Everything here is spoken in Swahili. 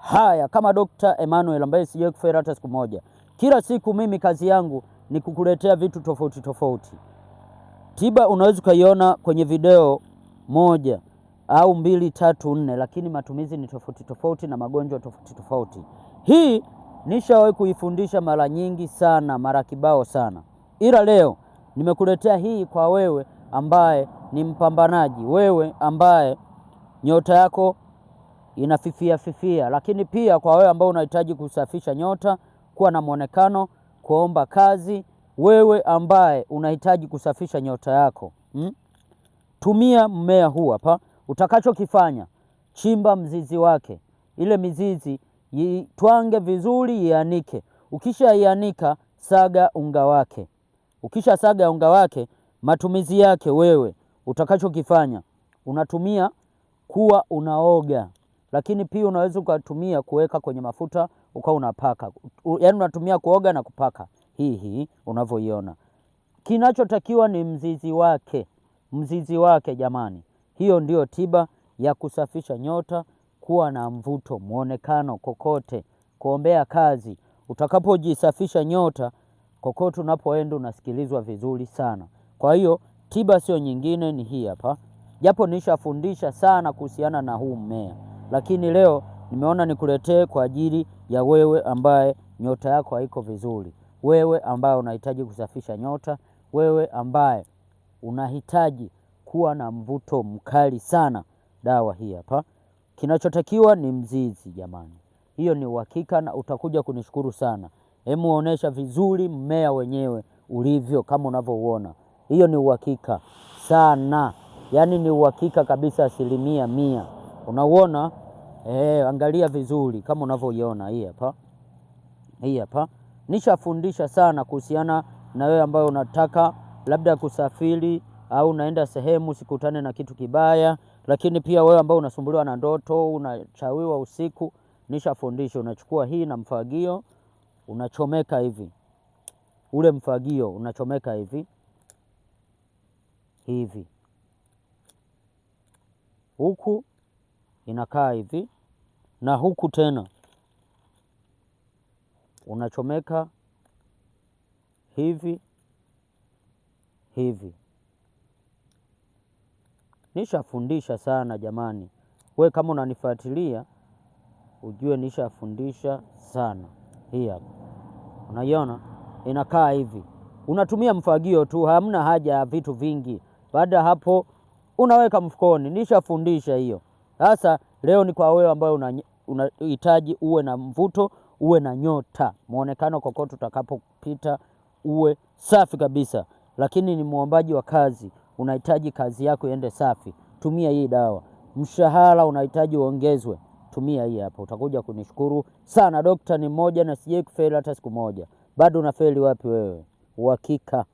Haya, kama Dr. Emmanuel ambaye sijawahi kufeli hata siku moja. Kila siku mimi kazi yangu ni kukuletea vitu tofauti tofauti. Tiba unaweza ukaiona kwenye video moja au mbili, tatu, nne, lakini matumizi ni tofauti tofauti na magonjwa tofauti tofauti. Hii nishawahi kuifundisha mara nyingi sana, mara kibao sana, ila leo nimekuletea hii kwa wewe ambaye ni mpambanaji, wewe ambaye nyota yako inafifia fifia, lakini pia kwa wewe ambao unahitaji kusafisha nyota, kuwa na mwonekano, kuomba kazi, wewe ambaye unahitaji kusafisha nyota yako Tumia mmea huu hapa. Utakachokifanya, chimba mzizi wake, ile mizizi itwange vizuri, ianike. Ukishaianika, saga unga wake. Ukisha saga unga wake, matumizi yake wewe utakachokifanya, unatumia kuwa unaoga, lakini pia unaweza ukatumia kuweka kwenye mafuta ukawa unapaka, yaani unatumia kuoga na kupaka. Hii unavyoiona, kinachotakiwa ni mzizi wake, mzizi wake jamani. Hiyo ndiyo tiba ya kusafisha nyota, kuwa na mvuto, mwonekano kokote, kuombea kazi. Utakapojisafisha nyota, kokote unapoenda unasikilizwa vizuri sana. Kwa hiyo tiba sio nyingine, ni hii hapa, japo nishafundisha sana kuhusiana na huu mmea, lakini leo nimeona nikuletee kwa ajili ya wewe ambaye nyota yako haiko vizuri, wewe ambaye unahitaji kusafisha nyota, wewe ambaye unahitaji kuwa na mvuto mkali sana, dawa hii hapa. Kinachotakiwa ni mzizi jamani, hiyo ni uhakika na utakuja kunishukuru sana. Hemu onesha vizuri mmea wenyewe ulivyo kama unavyouona, hiyo ni uhakika sana, yaani ni uhakika kabisa 100%. Unauona? Angalia vizuri kama unavyoiona hii hapa, hii hapa. Nishafundisha sana kuhusiana na wewe ambayo unataka labda kusafiri au unaenda sehemu usikutane na kitu kibaya, lakini pia wewe ambao unasumbuliwa na ndoto, unachawiwa usiku, nishafundisha. Unachukua hii na mfagio unachomeka hivi, ule mfagio unachomeka hivi hivi, huku inakaa hivi na huku tena unachomeka hivi hivi. Nishafundisha sana jamani, we kama unanifuatilia ujue nishafundisha sana. Hii hapa unaiona inakaa hivi, unatumia mfagio tu, hamna haja ya vitu vingi. Baada hapo unaweka mfukoni. Nishafundisha hiyo. Sasa leo ni kwa wewe ambaye unahitaji uwe na mvuto, uwe na nyota, muonekano kokote utakapopita uwe safi kabisa, lakini ni muombaji wa kazi, unahitaji kazi yako iende safi, tumia hii dawa. Mshahara unahitaji uongezwe, tumia hii hapa, utakuja kunishukuru sana. Dokta ni mmoja na sijai kufeli hata siku moja. Bado unafeli wapi wewe? Uhakika.